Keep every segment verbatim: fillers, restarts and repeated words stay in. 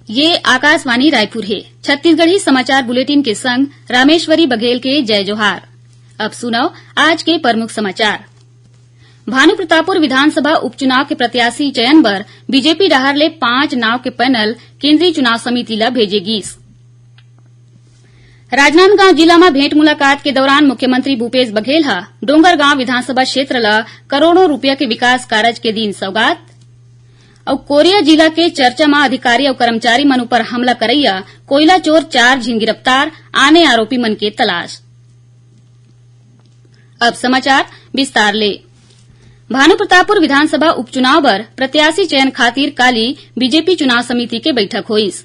ये आकाशवाणी रायपुर हे। छत्तीसगढ़ी समाचार बुलेटिन के संग रामेश्वरी बघेल के जय जोहार। अब सुनव आज के प्रमुख समाचार। भानु प्रतापपुर विधानसभा उपचुनाव के प्रत्याशी चयन बर बीजेपी डहार ले पांच नाव के पैनल केंद्रीय चुनाव समिति ला भेजे गीस। राजनांदगांव जिला म भेंट मुलाकात के दौरान मुख्यमंत्री भूपेश बघेल ह डोंगरगांव विधानसभा क्षेत्र ल करोड़ों रुपया के विकास कारज के दीन सौगात। अउ कोरिया जिला के चर्चा म अधिकारी अउ कर्मचारी मन ऊपर हमला करइया कोयला चोर चार झिन गिरफ्तार, आने आरोपी मन के तलाश। अब समाचार विस्तार ले। भानु प्रतापपुर विधानसभा उपचुनाव बर प्रत्याशी चयन खातिर काली बीजेपी चुनाव समिति के बैठक होइस।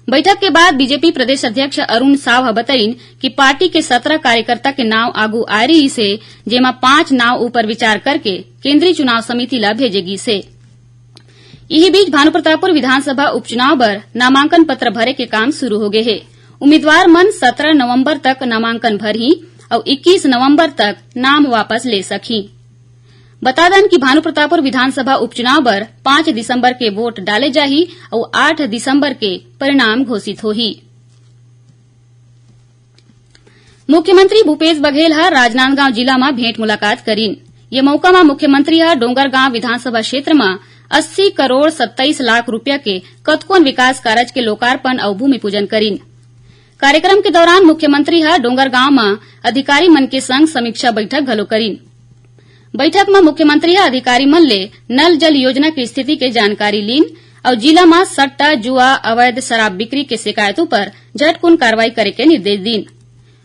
बैठक के बाद बीजेपी प्रदेश अध्यक्ष अरुण साव ह बतइन कि पार्टी के सत्रह कार्यकर्ता के नाव आगू आए रहिस हे, जेमा पांच नाव ऊपर विचार करके केंद्रीय चुनाव समिति ला भेजे गीस हे। इही बीच भानुप्रतापपुर विधानसभा उपचुनाव बर नामांकन पत्र भरे के काम शुरू हो गे हे। उम्मीदवार मन सत्रह नवंबर तक नामांकन भरही अउ इक्कीस नवंबर तक नाम वापस ले सकही। बता दन कि भानुप्रतापपुर विधानसभा उपचुनाव बर पांच दिसंबर के वोट डाले जाही अउ आठ दिसंबर के परिणाम घोषित होही। मुख्यमंत्री भूपेश बघेल ह राजनांदगांव जिला म भेंट मुलाकात करिन। ये मौका म मुख्यमंत्री ह डोंगरगांव विधानसभा क्षेत्र म अस्सी करोड़ सत्ताईस लाख रुपया के कतकोन विकास कारज के लोकार्पण अउ भूमि पूजन करिन। कार्यक्रम के दौरान मुख्यमंत्री ह डोंगरगांव म अधिकारी मन के संग समीक्षा बैठक घलो करिन। बैठक म मुख्यमंत्री ह अधिकारी मन ले नल जल योजना के स्थिति के जानकारी लीन अउ जिला म सट्टा, जुआ, अवैध शराब बिक्री के शिकायत उपर झटकुन कार्रवाई करे के निर्देश दीन।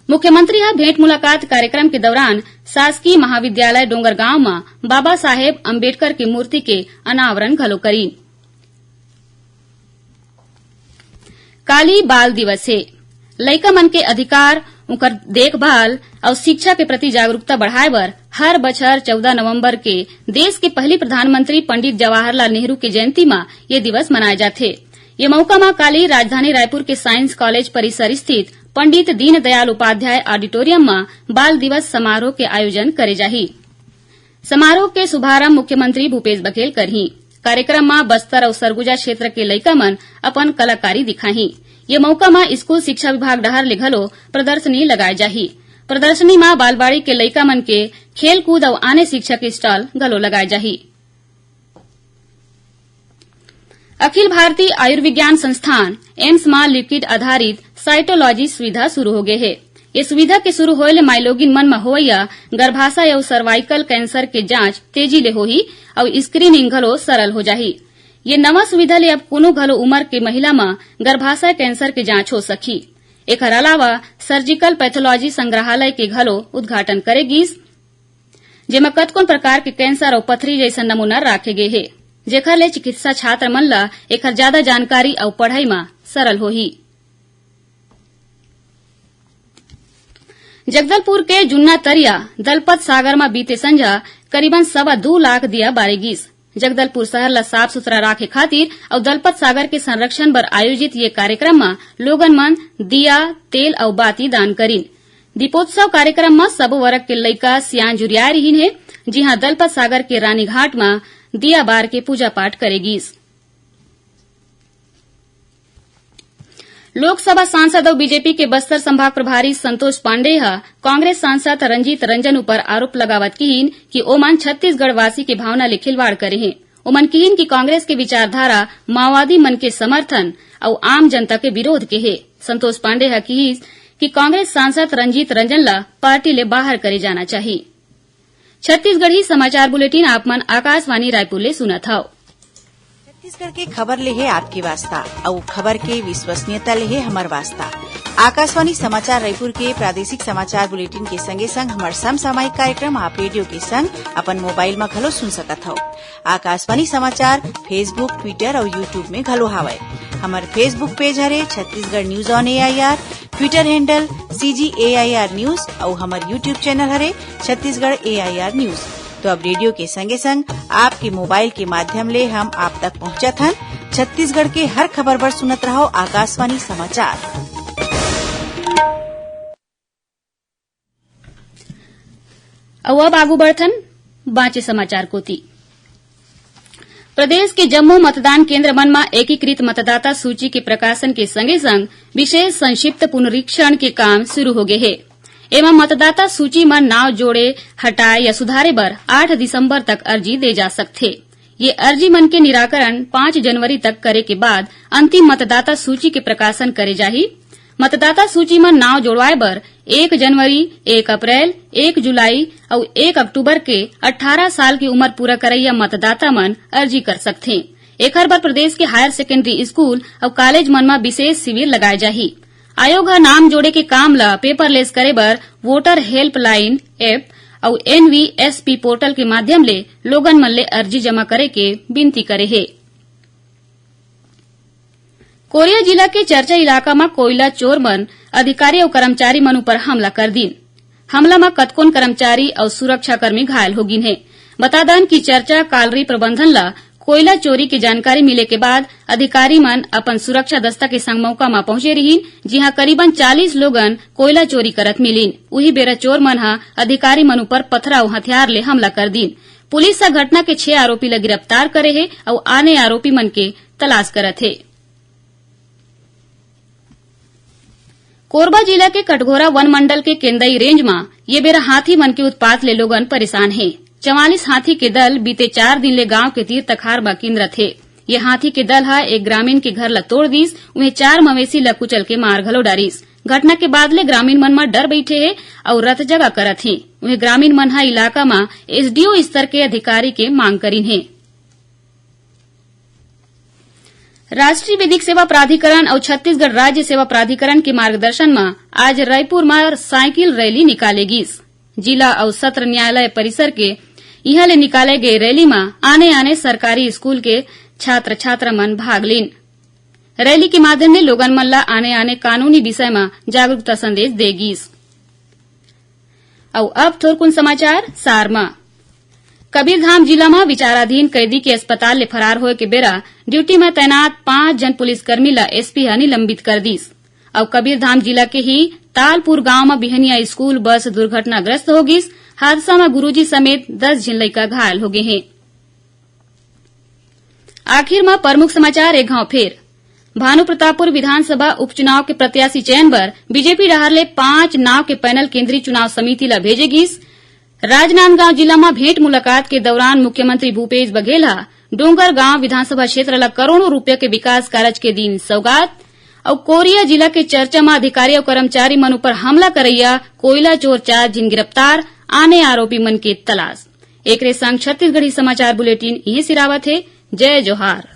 मुख्यमंत्री ह भेंट मुलाकात कार्यक्रम के दौरान शासकीय महाविद्यालय डोंगरगांव म बाबा साहेब अंबेडकर के मूर्ति के अनावरण घलो करीन। काली बाल दिवस हे। लइका मन के अधिकार, उंकर देखभाल अउ शिक्षा के प्रति जागरूकता बढ़ाए बर हर बछर चौदह नवंबर के देश के पहली प्रधानमंत्री पंडित जवाहरलाल नेहरू के जयंती म ये दिवस मनाए जाथे। ये मौका म काली राजधानी रायपुर के साइंस कॉलेज परिसर स्थित पंडित दीनदयाल उपाध्याय ऑडिटोरियम म बाल दिवस समारोह के आयोजन करे जाही। समारोह के शुभारंभ मुख्यमंत्री भूपेश बघेल करही। कार्यक्रम म बस्तर अउ सरगुजा क्षेत्र के लइका मन अपन कलाकारी दिखाही। ये मौका म स्कूल शिक्षा विभाग डहार ले घलो प्रदर्शनी लगाए जाही। प्रदर्शनी म बालवाड़ी के लइका मन के खेलकूद अउ आने शिक्षा के स्टॉल घलो लगाए जाही। अखिल भारतीय आयुर्विज्ञान संस्थान, एम्स म लिक्विड आधारित साइटोलॉजी सुविधा शुरू हो गे हे। ये सुविधा के शुरू होए ले माइलोगिन मन म होवइया गर्भाशय अउ सर्वाइकल कैंसर के जांच तेजी ले होही अउ स्क्रीनिंग घलो सरल हो जाही। ये नवा सुविधा ले अब कोनो घलो उमर के महिला म गर्भाशय कैंसर के जांच हो सकही। एखर अलावा सर्जिकल पैथोलॉजी संग्रहालय के घलो उद्घाटन करे गीस, जेमा कतकोन प्रकार के कैंसर अउ पथरी जइसन नमूना राखे गे हे, जेखर ले चिकित्सा छात्र मन ल एखर जादा जानकारी अउ पढ़ई म सरल होही। जगदलपुर के जुन्ना तरिया दलपत सागर म बीते संझा करीबन सवा दू लाख दिया बारे गीस। जगदलपुर शहर ल साफ सुथरा राखे खातिर अउ दलपत सागर के संरक्षण बर आयोजित ये कार्यक्रम म लोगन मन दिया, तेल अउ बाती दान करिन। दीपोत्सव कार्यक्रम म सबो वर्ग के लइका सियान जुरियाए रिहिन हे, जिहां दलपत सागर के रानीघाट म दिया बार के पूजा पाठ करे गीस। लोकसभा सांसद अउ बीजेपी के बस्तर संभाग प्रभारी संतोष पांडेय ह कांग्रेस सांसद रंजीत रंजन ऊपर आरोप लगावत किहिन कि ओमन छत्तीसगढ़ वासी के भावना ले खिलवाड़ करे हें। ओमन किहिन कि कांग्रेस के विचारधारा माओवादी मन के समर्थन अउ आम जनता के विरोध के हे। संतोष पांडेय ह किहिस कि कांग्रेस सांसद रंजीत रंजन ल पार्टी ले बाहर करे जाना चाही। छत्तीसगढ़ी समाचार बुलेटिन आप मन आकाशवाणी रायपुर ले सुनत हव। छत्तीसगढ़ के खबर ले हे आपके वास्ता, अउ खबर के विश्वसनीयता ले हे हमर वास्ता। आकाशवाणी समाचार रायपुर के प्रादेशिक समाचार बुलेटिन के संगे संग हमर समसामयिक कार्यक्रम आप रेडियो के संग अपन मोबाइल म घलो सुन सकत हव। आकाशवाणी समाचार Facebook, Twitter अउ YouTube में घलो हावय। हमर Facebook पेज हरे Chhattisgarh news on AIR, Twitter handle CG AIR news अउ हमर YouTube चैनल हरे छत्तीसगढ़ एआईआर न्यूज। तो अब रेडियो के संगे संग आपके मोबाइल के माध्यम ले हम आप तक पहुंचत हन। छत्तीसगढ़ के हर खबर बर सुनत रहव आकाशवाणी समाचार। अउ अब आगू बढ़थन बांचे समाचार कोति। प्रदेश के जम्मो मतदान केंद्र मन म एकीकृत मतदाता सूची के प्रकाशन के संगे संग विशेष संक्षिप्त पुनरीक्षण के काम शुरू हो गए हे। एमा मतदाता सूची म नाव जोड़े, हटाए या सुधारे बर आठ दिसंबर तक अर्जी दे जा सकथे। ये अर्जी मन के निराकरण पाँच जनवरी तक करे के बाद अंतिम मतदाता सूची के प्रकाशन करे जाही। मतदाता सूची म नाव जोड़वाए बर एक जनवरी, एक अप्रैल, एक जुलाई अउ एक अक्टूबर के अट्ठारह साल की उम्र पूरा करैया मतदाता मन अर्जी कर सकथें। एखर बर प्रदेश के हायर सेकेंडरी स्कूल अउ कॉलेज मन म विशेष शिविर लगाए जाही। आयोग ह नाम जोड़े के काम ल पेपरलेस करे बर वोटर हेल्पलाइन ऐप अउ एनवीएसपी पोर्टल के माध्यम ले लोगन मन ले अर्जी जमा करे के विनती करे हे। कोरिया जिला के चर्चा इलाका म कोयला चोर मन अधिकारी अउ कर्मचारी मन ऊपर हमला कर दीन। हमला म कतकोन कर्मचारी अउ सुरक्षाकर्मी घायल हो गिन हे। बता दन कि चर्चा कालरी प्रबंधन ल कोयला चोरी के जानकारी मिले के बाद अधिकारी मन अपन सुरक्षा दस्ता के संग मौका म पहुंचे रिहीन, जिहां करीबन चालीस लोगन कोयला चोरी करत मिलिन। उही बेरा चोर मन ह अधिकारी मन ऊपर पथरा अउ हथियार ले हमला कर दीन। पुलिस ह घटना के छह आरोपी ल गिरफ्तार करे हे अउ आने आरोपी मन के तलाश करत हे। कोरबा जिला के कटघोरा वन मंडल के केंदई रेंज म ये बेरा हाथी मन के उत्पात ले लोगन परेशान हे। चवालीस हाथी के दल बीते चार दिन ले गांव के तीर तखार म किंदरत हे। ये हाथी के दल ह एक ग्रामीण के घर ल तोड़ दीस, उहें चार मवेशी ल कुचल के मार घलो डारिस। घटना के बाद ले ग्रामीण मन म डर बइठे हे अउ रतजगा करत हे। उहें ग्रामीण मन ह इलाका म एसडीओ स्तर के अधिकारी के मांग करिन हे। राष्ट्रीय विधिक सेवा प्राधिकरण अउ छत्तीसगढ़ राज्य सेवा प्राधिकरण के मार्गदर्शन म आज रायपुर म साइकिल रैली निकाले गीस। जिला अउ सत्र न्यायालय परिसर के इहां ले निकाले गए रैली म आने-आने सरकारी स्कूल के छात्र-छात्रा मन भाग लीन। रैली के माध्यम ले लोगन मन ल आने-आने कानूनी विषय म जागरूकता संदेश दे गीस। अउ अब थोरकुन समाचार सार म। कबीरधाम जिला म विचाराधीन कैदी के अस्पताल ले फरार होए के बेरा ड्यूटी म तैनात पांच झन पुलिसकर्मी ल एसपी ह निलंबित कर दीस। अउ कबीरधाम जिला के ही तालपुर गांव म बिहनिया स्कूल बस दुर्घटनाग्रस्त हो गिस। हादसा म गुरुजी समेत दस झिन लइका घायल हो गे हें। आखिर म प्रमुख समाचार एक घांव फेर। भानु प्रतापपुर विधानसभा उपचुनाव के प्रत्याशी चयन बर बीजेपी डहार ले पांच नाव के पैनल केंद्रीय चुनाव समिति ल भेजे गिस। राजनांदगांव जिला म भेंट मुलाकात के दौरान मुख्यमंत्री भूपेश बघेल ह डोंगरगांव विधानसभा क्षेत्र ल करोड़ों रुपया के विकास कारज के दीन सौगात। अउ कोरिया जिला के चर्चा म अधिकारी अउ कर्मचारी मन ऊपर हमला करैया कोयला चोर चार झिन गिरफ्तार, आने आरोपी मन के तलाश। एकरे संग छत्तीसगढ़ी समाचार बुलेटिन इहें सिरावत हे। जय जोहार।